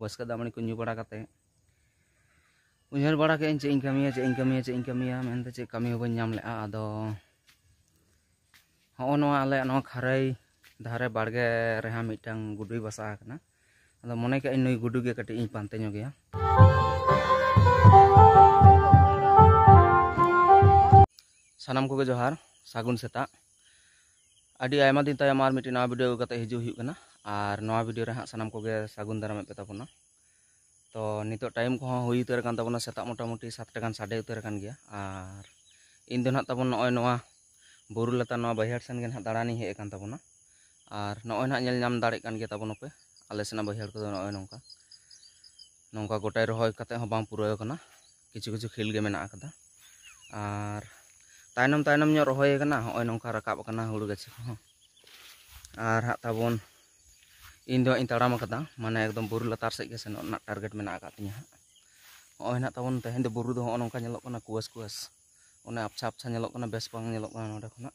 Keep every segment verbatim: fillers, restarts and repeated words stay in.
ᱵᱟᱥᱠᱮ ᱫᱟᱜ ᱢᱟᱹᱲᱤ ᱠᱚ ᱧᱩ ᱵᱟᱲᱟ ᱠᱟᱛᱮ ᱩᱭᱦᱟᱹᱨ ᱵᱟᱲᱟ ᱠᱮᱫᱟᱹᱧ, ᱪᱮᱫ ᱤᱧ ᱠᱟᱹᱢᱤᱭᱟ, ᱪᱮᱫ ᱤᱧ ᱠᱟᱹᱢᱤᱭᱟ, ᱪᱮᱫ ᱤᱧ ᱠᱟᱹᱢᱤᱭᱟ ᱢᱮᱱᱛᱮ ᱪᱮᱫ ᱠᱟᱹᱢᱤ ᱦᱚᱸ ᱵᱟᱹᱧ ᱧᱟᱢ ᱞᱮᱫᱼᱟ᱾ ᱟᱫᱚ ᱦᱚᱸᱜᱼᱚ ᱱᱚᱣᱟ ᱟᱞᱮᱭᱟᱜ ᱱᱚᱣᱟ ᱠᱷᱟᱨᱟᱹᱭ ᱫᱷᱟᱨᱮ ᱵᱟᱲᱜᱮ ᱨᱮᱦᱟᱸ ᱢᱤᱫᱴᱟᱝ ᱜᱩᱰᱩᱭ ᱵᱟᱥᱟ ᱟᱠᱟᱱᱟ᱾ ᱟᱫᱚ ᱢᱚᱱᱮ ᱠᱮᱫ ᱟᱹᱧ ᱱᱩᱭ ᱜᱩᱰᱩ ᱜᱮ ᱠᱟᱹᱴᱤᱡ ᱤᱧ ᱯᱟᱱᱛᱮ ᱧᱚᱜᱮᱭᱟ᱾ ᱥᱟᱱᱟᱢ ᱠᱚᱜᱮ ᱡᱚᱦᱟᱨ, ᱥᱟᱹᱜᱩᱱ ᱥᱮᱛᱟᱜ᱾ ᱟᱹᱰᱤ ᱟᱭᱢᱟ ᱫᱤᱱ ᱛᱟᱭᱚᱢ ᱟᱨ ᱢᱤᱫᱴᱮᱱ ᱱᱟᱣᱟ ᱵᱷᱤᱰᱤᱭᱳ ᱟᱹᱜᱩ ᱠᱟᱛᱮ ᱦᱤᱡᱩᱜ ᱦᱩᱭᱩᱜ ᱠᱟᱱᱟ᱾ ᱟᱨ ᱱᱚᱣᱟ ᱵᱷᱤᱰᱤᱭᱳ ᱨᱮ ᱦᱟᱸᱜ ᱥᱟᱱᱟᱢ ᱠᱚᱜᱮ ᱥᱟᱹᱜᱩᱱ ᱫᱟᱨᱟᱢᱮᱫ ᱯᱮ ᱛᱟᱵᱚᱱᱟ᱾ ᱛᱚ ᱱᱤᱛᱚᱜ ᱴᱟᱭᱤᱢ ᱠᱚᱦᱚᱸ ᱦᱩᱭ ᱩᱛᱟᱹᱨ ᱟᱠᱟᱱ ᱛᱟᱵᱚᱱᱟ, ᱥᱮᱛᱟᱜ ᱢᱚᱴᱟᱢᱩᱴᱤ ᱥᱟᱛᱴᱟ ᱜᱟᱱ ᱥᱟᱰᱮ ᱩᱛᱟᱹᱨ ᱟᱠᱟᱱ ᱜᱮᱭᱟ᱾ ᱟᱨ ᱤᱧ ᱫᱚ ᱱᱟᱦᱟᱜ ᱛᱟᱵᱚᱱ ᱱᱚᱜᱼᱚᱭ ᱱᱚᱣᱟ ᱵᱩᱨᱩ ᱞᱟᱛᱟᱨ ᱱᱚᱣᱟ ᱵᱟᱹᱭᱦᱟᱹᱲ ᱥᱮᱱ ᱜᱮ ᱱᱟᱦᱟᱜ ᱫᱟᱬᱟᱱᱤᱧ ᱦᱮᱡ ᱟᱠᱟᱱ ᱛᱟᱵᱚᱱᱟ᱾ ᱟᱨ ᱱᱚᱜᱼᱚᱭ ᱱᱟᱦᱟᱜ ᱧᱮᱞ ᱧᱟᱢ ᱫᱟᱲᱮᱭᱟᱜ ᱠᱟᱱ ᱜᱮᱭᱟ ᱛᱟᱵᱚᱱ ᱟᱯᱮ, ᱟᱞᱮ ᱥᱮᱱᱟᱜ ᱵᱟᱹᱭᱦᱟᱹᱲ ᱠᱚᱫᱚ ᱱᱚᱜᱼᱚᱭ ᱱᱚᱝᱠᱟ, ᱱᱚᱝᱠᱟ ᱜᱚᱴᱟᱭ ᱨᱚᱦᱚᱭ ᱠᱟᱛᱮ ᱦᱚᱸ ᱵᱟᱝ ᱯᱩᱨᱟᱹᱣ ᱟᱠᱟᱱᱟ, ᱠᱤᱪᱷᱩ ᱠᱤᱪᱷᱩ ᱠᱷᱮᱞ ᱜᱮ ᱢᱮᱱᱟᱜ ᱟᱠᱟᱫᱟ᱾ ᱟᱨ ᱛᱟᱭᱱᱚᱢ ᱛᱟᱭᱱᱚᱢ ᱧᱚᱜ ᱨᱚᱦᱚᱭ ᱟᱠᱟᱱᱟ, ᱦᱚᱸᱜᱼᱚᱭ ᱱᱚᱝᱠᱟ ᱨᱟᱠᱟᱵ ᱟᱠᱟᱱᱟ ᱦᱩᱲᱩ ᱜᱟᱹᱪᱷᱤ ᱠᱚᱦᱚᱸ᱾ ᱟᱨ ᱦᱟᱸᱜ ᱛᱟᱵᱚᱱ ᱤᱧ ᱫᱚ ᱦᱟᱸᱜ ᱤᱧ ᱛᱟᱲᱟᱢ ᱟᱠᱟᱫᱟ, ᱢᱟᱱᱮ ᱮᱠᱫᱚᱢ ᱵᱩᱨᱩ ᱞᱟᱛᱟᱨ ᱥᱮᱫ ᱜᱮ ᱥᱮᱱᱚᱜ ᱨᱮᱱᱟᱜ ᱴᱟᱨᱜᱮᱴ ᱢᱮᱱᱟᱜ ᱟᱠᱟᱫ ᱛᱤᱧᱟᱹ ᱦᱟᱸᱜ᱾ ᱱᱚᱜᱼᱚᱭ ᱱᱟᱦᱟᱜ ᱛᱟᱵᱚᱱ ᱛᱮᱦᱮᱧ ᱫᱚ ᱵᱩᱨᱩ ᱫᱚ ᱦᱚᱸᱜᱼᱚ ᱱᱚᱝᱠᱟ ᱧᱮᱞᱚᱜ ᱠᱟᱱᱟ, ᱠᱩᱣᱟᱹᱥ ᱠᱩᱣᱟᱹᱥ, ᱚᱱᱮ ᱟᱯᱪᱷᱟ ᱟᱯᱪᱷᱟ ᱧᱮᱞᱚᱜ ᱠᱟᱱᱟ, ᱵᱮᱥ ᱵᱟᱝ ᱧᱮᱞᱚᱜ ᱠᱟᱱᱟ ᱱᱚᱸᱰᱮ ᱠᱷᱚᱱᱟᱜ᱾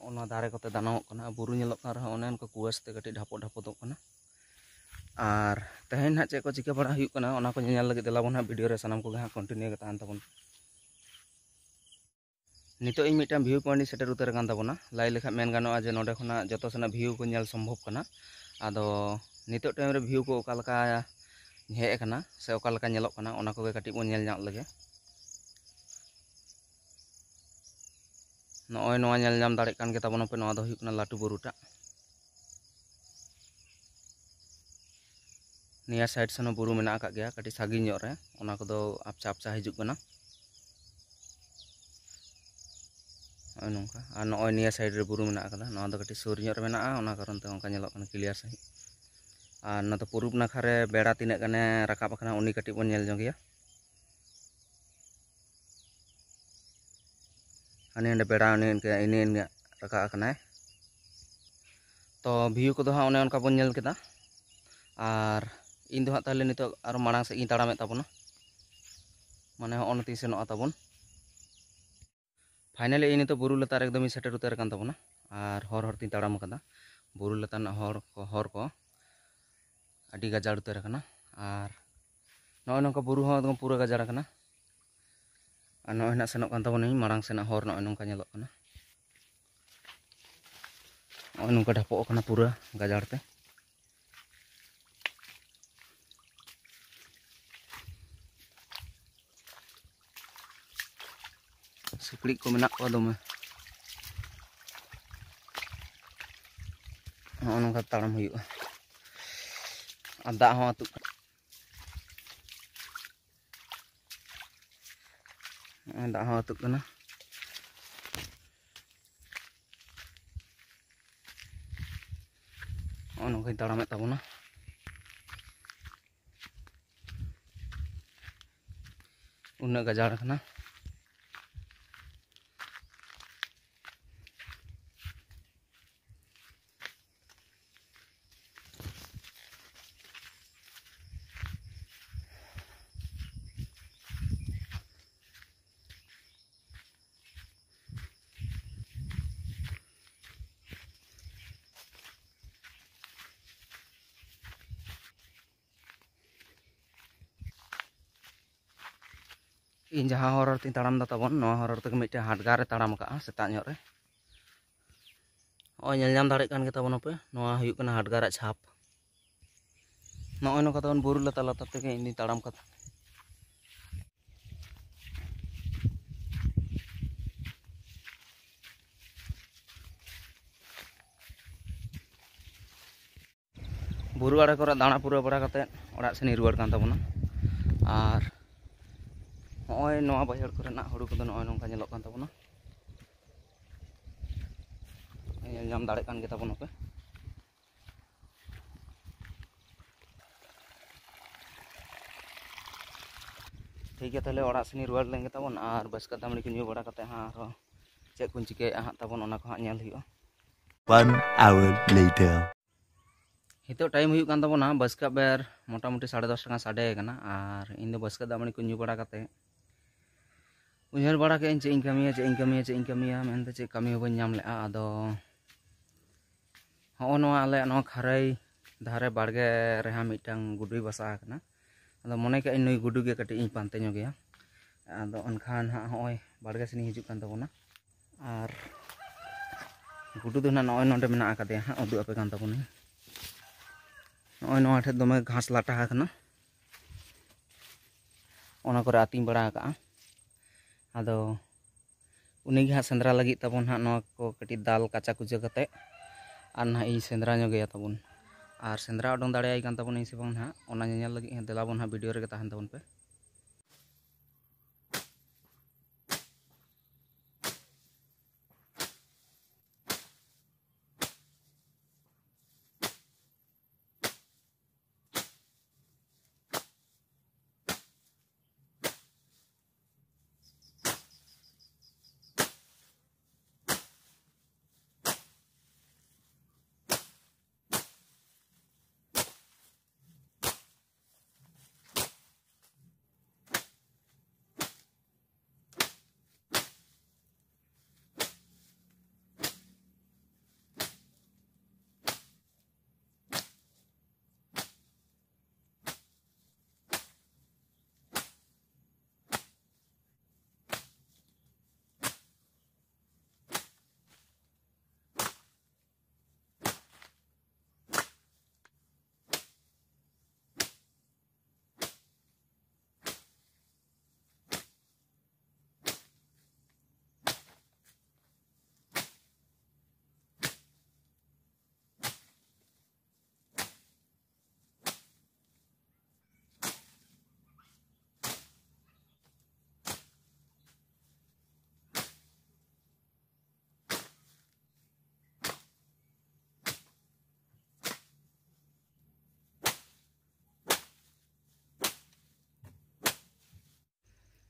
ᱚᱱᱟ ᱫᱟᱨᱮ ᱠᱚᱛᱮ ᱫᱟᱱᱟᱣᱚᱜ ᱠᱟᱱᱟ, ᱵᱩᱨᱩ ᱧᱮᱞᱚᱜ ᱠᱟᱱ ᱨᱮᱦᱚᱸ ᱚᱱᱮ ᱚᱱᱠᱟ ᱠᱩᱣᱟᱹᱥ ᱛᱮ ᱠᱟᱹᱴᱤᱡ ᱰᱷᱟᱯᱚᱜ ᱰᱷᱟᱯᱚᱫᱚᱜ ᱠᱟᱱᱟ᱾ ᱟᱨ ᱛᱮᱦᱮᱧ ᱱᱟᱦᱟᱜ ᱪᱮᱫ ᱠᱚ ᱪᱤᱠᱟᱹ ᱵᱟᱲᱟ ᱦᱩᱭᱩᱜ ᱠᱟᱱᱟ, ᱚᱱᱟ ᱠᱚ ᱧᱮᱧᱮᱞ ᱞᱟᱹᱜᱤᱫ ᱫᱮᱞᱟ ᱵᱚᱱ ᱦᱟᱸᱜ ᱵᱷᱤᱰᱤᱭᱳ ᱨᱮ ᱥᱟᱱᱟᱢ ᱠᱚᱜᱮ ᱦᱟᱸᱜ ᱠᱚᱱᱴᱤᱱᱤᱭᱩ ᱜᱮ ᱛᱟᱦᱮᱱ ᱛᱟᱵᱚᱱ᱾ ᱱᱤᱛᱚᱜ ᱤᱧ ᱢᱤᱫᱴᱟᱝ ᱵᱷᱤᱭᱩ ᱯᱚᱭᱮᱱᱴ ᱤᱧ ᱥᱮᱴᱮᱨ ᱩᱛᱟᱹᱨ ᱟᱠᱟᱱ ᱛᱟᱵᱚᱱᱟ᱾ ᱞᱟᱹᱭ ᱞᱮᱠᱷᱟᱱ ᱢᱮᱱ ᱜᱟᱱᱚᱜᱼᱟ ᱡᱮ ᱱᱚᱸᱰᱮ ᱠᱷᱚᱱᱟᱜ ᱡᱚᱛᱚ ᱥᱮᱱᱟᱜ ᱵᱷᱤᱭᱩ ᱠᱚ ᱧᱮᱞ ᱥᱚᱢᱵᱷᱚᱵ ᱠᱟᱱᱟ᱾ ᱟᱫᱚ ᱱᱤᱛᱚᱜ ᱴᱟᱭᱤᱢ ᱨᱮ ᱵᱷᱤᱭᱩ ᱠᱚ ᱚᱠᱟ ᱞᱮᱠᱟ ᱦᱮᱡ ᱟᱠᱟᱱᱟ ᱥᱮ ᱚᱠᱟ ᱞᱮᱠᱟ ᱧᱮᱞᱚᱜ ᱠᱟᱱᱟ, ᱚᱱᱟ ᱠᱚᱜᱮ ᱠᱟᱹᱴᱤᱡ ᱵᱚᱱ ᱧᱮᱞ ᱧᱚᱜ ᱞᱮᱜᱮ᱾ ᱱᱚᱜᱼᱚᱭ ᱱᱚᱣᱟ ᱧᱮᱞ ᱧᱟᱢ ᱫᱟᱲᱮᱭᱟᱜ ᱠᱟᱱ ᱜᱮ ᱛᱟᱵᱚᱱᱟᱯᱮ, ᱱᱚᱣᱟ ᱫᱚ ᱦᱩᱭᱩᱜ ᱠᱟᱱᱟ ᱞᱟᱹᱴᱩ ᱵᱩᱨᱩᱴᱟᱜ᱾ ᱱᱤᱭᱟᱹ ᱥᱟᱭᱤᱰ ᱥᱮᱱ ᱦᱚᱸ ᱵᱩᱨᱩ ᱢᱮᱱᱟᱜ ᱟᱠᱟᱫ ᱜᱮᱭᱟ, ᱠᱟᱹᱴᱤᱡ ᱥᱟᱺᱜᱤᱧ ᱧᱚᱜ ᱨᱮ, ᱚᱱᱟ ᱠᱚᱫᱚ ᱟᱯᱪᱷᱟ ᱟᱯᱪᱷᱟ ᱦᱤᱡᱩᱜ ᱠᱟᱱᱟ᱾ ᱱᱚᱜᱼᱚᱭ ᱱᱚᱝᱠᱟ᱾ ᱟᱨ ᱱᱚᱜᱼᱚᱭ ᱱᱤᱭᱟᱹ ᱥᱟᱭᱤᱰ ᱨᱮ ᱵᱩᱨᱩ ᱢᱮᱱᱟᱜ ᱟᱠᱟᱫᱟ, ᱱᱚᱣᱟ ᱫᱚ ᱠᱟᱹᱴᱤᱡ ᱥᱩᱨ ᱧᱚᱜ ᱨᱮ ᱢᱮᱱᱟᱜᱼᱟ, ᱚᱱᱟ ᱠᱟᱨᱚᱱ ᱛᱮ ᱚᱱᱠᱟ ᱧᱮᱞᱚᱜ ᱠᱟᱱᱟ ᱠᱞᱤᱭᱟᱨ ᱥᱟᱺᱦᱤᱡ᱾ ᱟᱨ ᱱᱚᱛᱮ ᱯᱩᱨᱩᱵ ᱱᱟᱠᱷᱟ ᱨᱮ ᱵᱮᱲᱟ ᱛᱤᱱᱟᱹᱜ ᱜᱟᱱᱮ ᱨᱟᱠᱟᱵ ᱟᱠᱟᱱᱟ, ᱩᱱᱤ ᱠᱟᱹᱴᱤᱡ ᱵᱚᱱ ᱧᱮᱞ ᱧᱚᱜᱮᱭᱟ᱾ ᱦᱟᱱᱮ ᱦᱟᱸᱰᱮ ᱵᱮᱲᱟ ᱩᱱᱤ ᱤᱱᱠᱟᱹ ᱤᱱᱟᱹ ᱤᱱᱟᱹ ᱨᱟᱠᱟᱵ ᱟᱠᱟᱱᱟᱭ᱾ ᱛᱚ ᱵᱷᱤᱭᱩ ᱠᱚᱫᱚ ᱦᱟᱸᱜ ᱚᱱᱮ ᱚᱱᱠᱟ ᱵᱚᱱ ᱧᱮᱞ ᱠᱮᱫᱟ᱾ ᱟᱨ ᱤᱧ ᱫᱚ ᱦᱟᱸᱜ ᱛᱟᱦᱚᱞᱮ ᱱᱤᱛᱚᱜ ᱟᱨᱚ ᱢᱟᱲᱟᱝ ᱥᱮᱫ ᱤᱧ ᱛᱟᱲᱟᱢᱮᱫ ᱛᱟᱵᱚᱱᱟ, ᱢᱟᱱᱮ ᱦᱚᱸᱜᱼᱚ ᱱᱚᱛᱮᱧ ᱥᱮᱱᱚᱜᱼᱟ ᱛᱟᱵᱚᱱ᱾ ᱯᱷᱟᱭᱱᱟᱞᱤ ᱤᱧ ᱱᱤᱛᱚᱜ ᱵᱩᱨᱩ ᱞᱟᱛᱟᱨ ᱮᱠᱫᱚᱢ ᱤᱧ ᱥᱮᱴᱮᱨ ᱩᱛᱟᱹᱨ ᱟᱠᱟᱱ ᱛᱟᱵᱚᱱᱟ᱾ ᱟᱨ ᱦᱚᱨ ᱦᱚᱨ ᱛᱤᱧ ᱛᱟᱲᱟᱢ ᱟᱠᱟᱫᱟ, ᱵᱩᱨᱩ ᱞᱟᱛᱟᱨ ᱨᱮᱱᱟᱜ ᱦᱚᱨ ᱠᱚ, ᱦᱚᱨ ᱠᱚ ᱟᱹᱰᱤ ᱜᱟᱡᱟᱲ ᱩᱛᱟᱹᱨ ᱟᱠᱟᱱᱟ᱾ ᱟᱨ ᱱᱚᱜᱼᱚᱭ ᱱᱚᱝᱠᱟ ᱵᱩᱨᱩ ᱦᱚᱸ ᱮᱠᱫᱚᱢ ᱯᱩᱨᱟᱹ ᱜᱟᱡᱟᱲ ᱟᱠᱟᱱᱟ᱾ ᱟᱨ ᱱᱚᱜᱼᱚᱭ ᱱᱟᱜ ᱥᱮᱱᱚᱜ ᱠᱟᱱ ᱛᱟᱵᱚᱱᱟᱹᱧ ᱢᱟᱲᱟᱝ ᱥᱮᱱᱟᱜ ᱦᱚᱨ, ᱱᱚᱜᱼᱚᱭ ᱱᱚᱝᱠᱟ ᱧᱮᱞᱚᱜ ᱠᱟᱱᱟ᱾ ᱱᱚᱜᱼᱚᱭ ᱱᱚᱝᱠᱟ ᱰᱷᱟᱯᱚᱜ ᱟᱠᱟᱱᱟ ᱯᱩᱨᱟᱹ ᱜᱟᱡᱟᱲ ᱛᱮ᱾ ᱥᱤᱠᱲᱤᱡ ᱠᱚ ᱢᱮᱱᱟᱜ ᱠᱚᱣᱟ ᱫᱚᱢᱮ᱾ ᱱᱚᱜᱼᱚ ᱱᱚᱝᱠᱟ ᱛᱟᱲᱟᱢ ᱦᱩᱭᱩᱜᱼᱟ᱾ ᱟᱨ ᱫᱟᱜ ᱦᱚᱸ ᱟᱹᱛᱩᱜ ᱠᱟᱱᱟ᱾ ᱱᱚᱜᱼᱚᱭ ᱫᱟᱜ ᱦᱚᱸ ᱟᱹᱛᱩᱜ ᱠᱟᱱᱟ᱾ ᱱᱚᱜᱼᱚ ᱱᱚᱝᱠᱟᱧ ᱛᱟᱲᱟᱢᱮᱫ ᱛᱟᱵᱚᱱᱟ᱾ ᱩᱱᱟᱹᱜ ᱜᱟᱡᱟᱲ ᱠᱟᱱᱟ᱾ ᱤᱧ ᱡᱟᱦᱟᱸ ᱦᱚᱨ ᱦᱚᱨ ᱛᱤᱧ ᱛᱟᱲᱟᱢ ᱮᱫᱟ ᱛᱟᱵᱚᱱ, ᱱᱚᱣᱟ ᱦᱚᱨ ᱦᱚᱨ ᱛᱮᱜᱮ ᱢᱤᱫᱴᱮᱱ ᱦᱟᱰᱜᱟᱨ ᱮ ᱛᱟᱲᱟᱢ ᱟᱠᱟᱫᱼᱟ ᱥᱮᱛᱟᱜ ᱧᱚᱜ ᱨᱮ᱾ ᱱᱚᱜᱼᱚᱭ ᱧᱮᱞ ᱧᱟᱢ ᱫᱟᱲᱮᱭᱟᱜ ᱠᱟᱱ ᱜᱮ ᱛᱟᱵᱚᱱᱟᱯᱮ, ᱱᱚᱣᱟ ᱦᱩᱭᱩᱜ ᱠᱟᱱᱟ ᱦᱟᱰᱜᱟᱨᱟᱜ ᱪᱷᱟᱯ᱾ ᱱᱚᱜᱼᱚᱭ ᱱᱚᱝᱠᱟ ᱛᱟᱵᱚᱱ ᱵᱩᱨᱩ ᱞᱟᱛᱟᱨ ᱞᱟᱛᱟᱨ ᱛᱮᱜᱮ ᱤᱧ ᱫᱩᱧ ᱛᱟᱲᱟᱢ ᱠᱟᱫᱟ᱾ ᱵᱩᱨᱩ ᱟᱲᱮ ᱠᱚᱨᱮ ᱫᱟᱬᱟ ᱯᱩᱨᱟᱹᱣ ᱵᱟᱲᱟ ᱠᱟᱛᱮᱫ ᱚᱲᱟᱜ ᱥᱮᱱ ᱤᱧ ᱨᱩᱣᱟᱹᱲ ᱠᱟᱱ ᱛᱟᱵᱚᱱᱟ᱾ ᱟᱨ ᱱᱚᱜᱼᱚᱭ ᱱᱚᱣᱟ ᱵᱟᱹᱭᱦᱟᱹᱲ ᱠᱚᱨᱮᱱᱟᱜ ᱦᱩᱲᱩ ᱠᱚᱫᱚ ᱱᱚᱜᱼᱚᱭ ᱱᱚᱝᱠᱟ ᱧᱮᱞᱚᱜ ᱠᱟᱱ ᱛᱟᱵᱚᱱᱟ᱾ ᱧᱮᱞ ᱧᱟᱢ ᱫᱟᱲᱮᱭᱟᱜ ᱠᱟᱱ ᱜᱮ ᱛᱟᱵᱚᱱᱟᱯᱮ᱾ ᱴᱷᱤᱠ ᱜᱮᱭᱟ, ᱛᱟᱦᱞᱮ ᱚᱲᱟᱜ ᱥᱮᱱ ᱤᱧ ᱨᱩᱣᱟᱹᱲ ᱞᱮᱱ ᱜᱮ ᱛᱟᱵᱚᱱ, ᱟᱨ ᱵᱟᱥᱠᱮ ᱫᱟᱜ ᱢᱟᱹᱲᱤ ᱠᱚ ᱧᱩ ᱵᱟᱲᱟ ᱠᱟᱛᱮᱫ ᱦᱟᱸᱜ ᱟᱨᱦᱚᱸ ᱪᱮᱫ ᱠᱚᱧ ᱪᱤᱠᱟᱹᱭᱮᱫᱼᱟ ᱦᱟᱸᱜ ᱛᱟᱵᱚᱱ, ᱚᱱᱟ ᱠᱚ ᱦᱟᱸᱜ ᱧᱮᱞ ᱦᱩᱭᱩᱜᱼᱟ᱾ One hour later. ᱱᱤᱛᱚᱜ ᱴᱟᱭᱤᱢ ᱦᱩᱭᱩᱜ ᱠᱟᱱ ᱛᱟᱵᱚᱱᱟ ᱵᱟᱥᱠᱮ ᱵᱮᱨ ᱢᱚᱴᱟᱢᱩᱴᱤ ᱥᱟᱲᱮ ᱫᱚᱥ ᱴᱟᱠᱟ ᱥᱟᱰᱮ ᱟᱠᱟᱱᱟ, ᱟᱨ ᱤᱧ ᱫᱚ ᱵᱟᱥᱠᱮ ᱫᱟᱜ ᱢᱟᱹᱲᱤ ᱠᱚ ᱧᱩ ᱵᱟᱲᱟ ᱠᱟᱛᱮᱫ ᱩᱭᱦᱟᱹᱨ ᱵᱟᱲᱟ ᱠᱮᱫᱟᱹᱧ, ᱪᱮᱫ ᱤᱧ ᱠᱟᱹᱢᱤᱭᱟ, ᱪᱮᱫ ᱤᱧ ᱠᱟᱹᱢᱤᱭᱟ, ᱪᱮᱫ ᱤᱧ ᱠᱟᱹᱢᱤᱭᱟ ᱢᱮᱱᱛᱮ ᱪᱮᱫ ᱠᱟᱹᱢᱤ ᱦᱚᱸ ᱵᱟᱹᱧ ᱧᱟᱢ ᱞᱮᱫᱼᱟ᱾ ᱟᱫᱚ ᱦᱚᱸᱜᱼᱚ ᱱᱚᱣᱟ ᱟᱞᱮᱭᱟᱜ ᱱᱚᱣᱟ ᱠᱷᱟᱨᱟᱹᱭ ᱫᱷᱟᱨᱮ ᱵᱟᱲᱜᱮ ᱨᱮᱦᱟᱸᱜ ᱢᱤᱫᱴᱟᱝ ᱜᱩᱰᱩᱭ ᱵᱟᱥᱟ ᱟᱠᱟᱱᱟ᱾ ᱟᱫᱚ ᱢᱚᱱᱮ ᱠᱟᱜ ᱟᱹᱧ ᱱᱩᱭ ᱜᱩᱰᱩ ᱜᱮ ᱠᱟᱹᱴᱤᱡ ᱤᱧ ᱯᱟᱱᱛᱮ ᱧᱚᱜᱮᱭᱟ᱾ ᱟᱫᱚ ᱮᱱᱠᱷᱟᱱ ᱦᱟᱸᱜ ᱦᱚᱸᱜᱼᱚᱭ ᱵᱟᱲᱜᱮ ᱥᱮᱱᱤᱧ ᱦᱤᱡᱩᱜ ᱠᱟᱱ ᱛᱟᱵᱚᱱᱟ᱾ ᱟᱨ ᱜᱩᱰᱩ ᱫᱚ ᱱᱟᱜ ᱱᱚᱜᱼᱚᱭ ᱱᱚᱰᱮ ᱢᱮᱱᱟᱜ ᱟᱠᱟᱫᱮᱭᱟ ᱦᱟᱸᱜ, ᱩᱫᱩᱜ ᱟᱯᱮ ᱠᱟᱱ ᱛᱟᱵᱚᱱᱟᱹᱧ᱾ ᱱᱚᱜᱼᱚᱭ ᱱᱚᱣᱟ ᱴᱷᱮᱱ ᱫᱚᱢᱮ ᱜᱷᱟᱥ ᱞᱟᱴᱟ ᱟᱠᱟᱱᱟ, ᱚᱱᱟ ᱠᱚᱨᱮ ᱟᱹᱛᱤᱧ ᱵᱟᱲᱟ ᱟᱠᱟᱜᱼᱟ᱾ ᱟᱫᱚ ᱩᱱᱤᱜᱮ ᱦᱟᱸᱜ ᱥᱮᱸᱫᱽᱨᱟ ᱞᱟᱹᱜᱤᱫ ᱛᱟᱵᱚᱱ ᱦᱟᱸᱜ ᱱᱚᱣᱟ ᱠᱚ ᱠᱟᱹᱴᱤᱡ ᱫᱟᱞ ᱠᱟᱪᱟ ᱠᱩᱪᱟᱹ ᱠᱟᱛᱮ ᱟᱨ ᱱᱟᱦᱟᱜ ᱤᱧ ᱥᱮᱸᱫᱽᱨᱟ ᱧᱚᱜᱮᱭᱟ ᱛᱟᱵᱚᱱ᱾ ᱟᱨ ᱥᱮᱸᱫᱽᱨᱟ ᱩᱰᱩᱝ ᱫᱟᱲᱮᱭᱟᱭ ᱠᱟᱱ ᱛᱟᱵᱚᱱᱟᱹᱧ ᱥᱮ ᱵᱟᱝ ᱱᱟᱦᱟᱜ, ᱚᱱᱟ ᱧᱮᱧᱮᱞ ᱞᱟᱹᱜᱤᱫ ᱦᱚᱸ ᱫᱮᱞᱟ ᱵᱚᱱ ᱦᱟᱸᱜ ᱵᱷᱤᱰᱤᱭᱳ ᱨᱮᱜᱮ ᱛᱟᱦᱮᱱ ᱛᱟᱵᱚᱱ ᱯᱮ᱾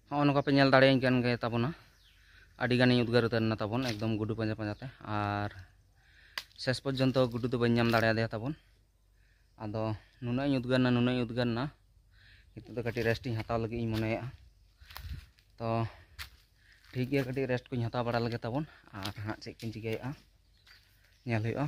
ᱦᱚᱸᱜᱼᱚ ᱱᱚᱝᱠᱟ ᱯᱮ ᱧᱮᱞ ᱫᱟᱲᱮᱭᱟᱹᱧ ᱠᱟᱱ ᱜᱮ ᱛᱟᱵᱚᱱᱟ, ᱟᱹᱰᱤ ᱜᱟᱱᱤᱧ ᱩᱫᱽᱜᱟᱹᱨ ᱩᱛᱟᱹᱨ ᱮᱱᱟ ᱛᱟᱵᱚᱱ, ᱮᱠᱫᱚᱢ ᱜᱩᱰᱩ ᱯᱟᱸᱡᱟ ᱯᱟᱸᱡᱟ ᱛᱮ᱾ ᱟᱨ ᱥᱮᱥ ᱯᱚᱨᱡᱚᱱᱛᱚ ᱜᱩᱰᱩ ᱫᱚ ᱵᱟᱹᱧ ᱧᱟᱢ ᱫᱟᱲᱮᱭᱟᱫᱮᱭᱟ ᱛᱟᱵᱚᱱ᱾ ᱟᱫᱚ ᱱᱩᱱᱟᱹᱜ ᱤᱧ ᱩᱫᱽᱜᱟᱹᱨ ᱮᱱᱟ, ᱱᱩᱱᱟᱹᱜ ᱤᱧ ᱩᱫᱽᱜᱟᱹᱨ ᱮᱱᱟ, ᱱᱤᱛᱚᱜ ᱫᱚ ᱠᱟᱹᱴᱤᱡ ᱨᱮᱥᱴ ᱤᱧ ᱦᱟᱛᱟᱣ ᱞᱟᱹᱜᱤᱫ ᱤᱧ ᱢᱚᱱᱮᱭᱮᱫᱼᱟ᱾ ᱛᱚ ᱴᱷᱤᱠ ᱜᱮᱭᱟ, ᱠᱟᱹᱴᱤᱡ ᱨᱮᱥᱴ ᱠᱚᱧ ᱦᱟᱛᱟᱣ ᱵᱟᱲᱟ ᱞᱮᱜᱮ ᱛᱟᱵᱚᱱ, ᱟᱨ ᱦᱟᱸᱜ ᱪᱮᱫ ᱠᱚᱧ ᱪᱤᱠᱟᱹᱭᱮᱫᱼᱟ ᱧᱮᱞ ᱦᱩᱭᱩᱜᱼᱟ᱾